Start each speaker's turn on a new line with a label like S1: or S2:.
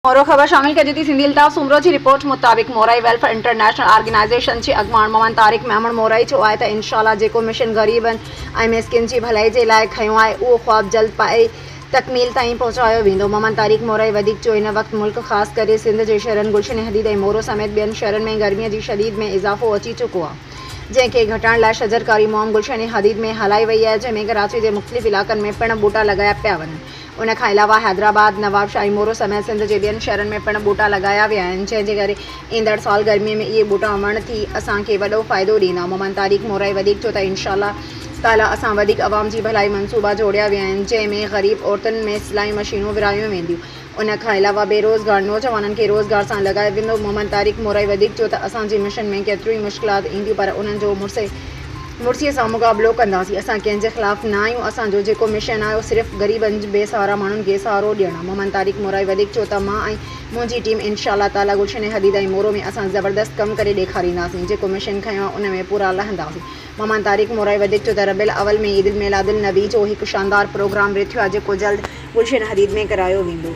S1: مورو خبر شامل ڪجي ٿي سنڌي الطاف سومرو جي رپورٽ مطابق مورائي ويلفيئر انٽرنيشنل آرگنائيزيشن جي اڳواڻ محمد طارق ميمڻ مورائي چيو آهي ته انشاء الله جيڪو مشن غريبن ۽ مسڪين جي ڀلائي جي لاء کنيو آهي اهو خواب جلد پائي تڪميل تائين پهچايو ويندو محمد طارق مورائي وڌيڪ چيو هن وقت ملڪ خاص ڪري سنڌ جي شهرن گلشن حديد ۽ مورو سميت ٻين شهرن ۾ گرمي جي شديد ۾ اضافو اچي چڪو آهي جنهن کي گهٽائڻ لاء شجرڪاري مهم گلشن حديد ۾ هلائي وئي آهي جنهن ۾ ڪراچي جي مختلف علائقن ۾ پڻ ٻوٽا لڳايا پيا وڃن. ان کان علاوه حيدرآباد، نوابشاهه ۽ مورو سميت سنڌ جي ٻين شهرن ۾ پڻ ٻوٽا لڳايا ويا آهن، جنهن جي ڪري ايندڙ سال گرمي ۾ اهي ٻوٽا وڻ ٿي اسان کي وڏو فائدو ڏيندا. محمد طارق مورائي وڌيڪ چيو ته انشاء الله تعاليٰ اسان وڌيڪ عوام جي ڀلائي منصوبا جوڙيا ويا آهن، جنهن ۾ غريب عورتن ۾ سلائي مشينون ورهايون وينديون، ان کان علاوه بيروزگار نوجوانن کي روزگار سان لڳايو ويندو. محمد طارق مورائي وڌيڪ چيو ته اسان جي مشن ۾ ڪيتريون ئي مشڪلات اينديون پر انهن جو مڙسي سان مقابلو ڪنداسين، اسان ڪنهن جي خلاف نه آهيون، اسان جو جيڪو مشن آهي اهو صرف غريبن بي سهارا ماڻهن کي سهارو ڏيڻ آهي. محمد طارق مورائي وڌيڪ چيو ته مان ۽ منهنجي ٽيم انشاء الله تعاليٰ گلشن حديد ۽ مورو ۾ اسان زبردست ڪم ڪري ڏيکارينداسين، جيڪو مشن کنيو آهي ان ۾ پورا لهنداسين. محمد طارق مورائي وڌيڪ چيو ته ربيع الاول ۾ عيد الميلاد النبي جو هڪ شاندار پروگرام رٿيو آهي جيڪو جلد گلشن حديد ۾ ڪرايو ويندو.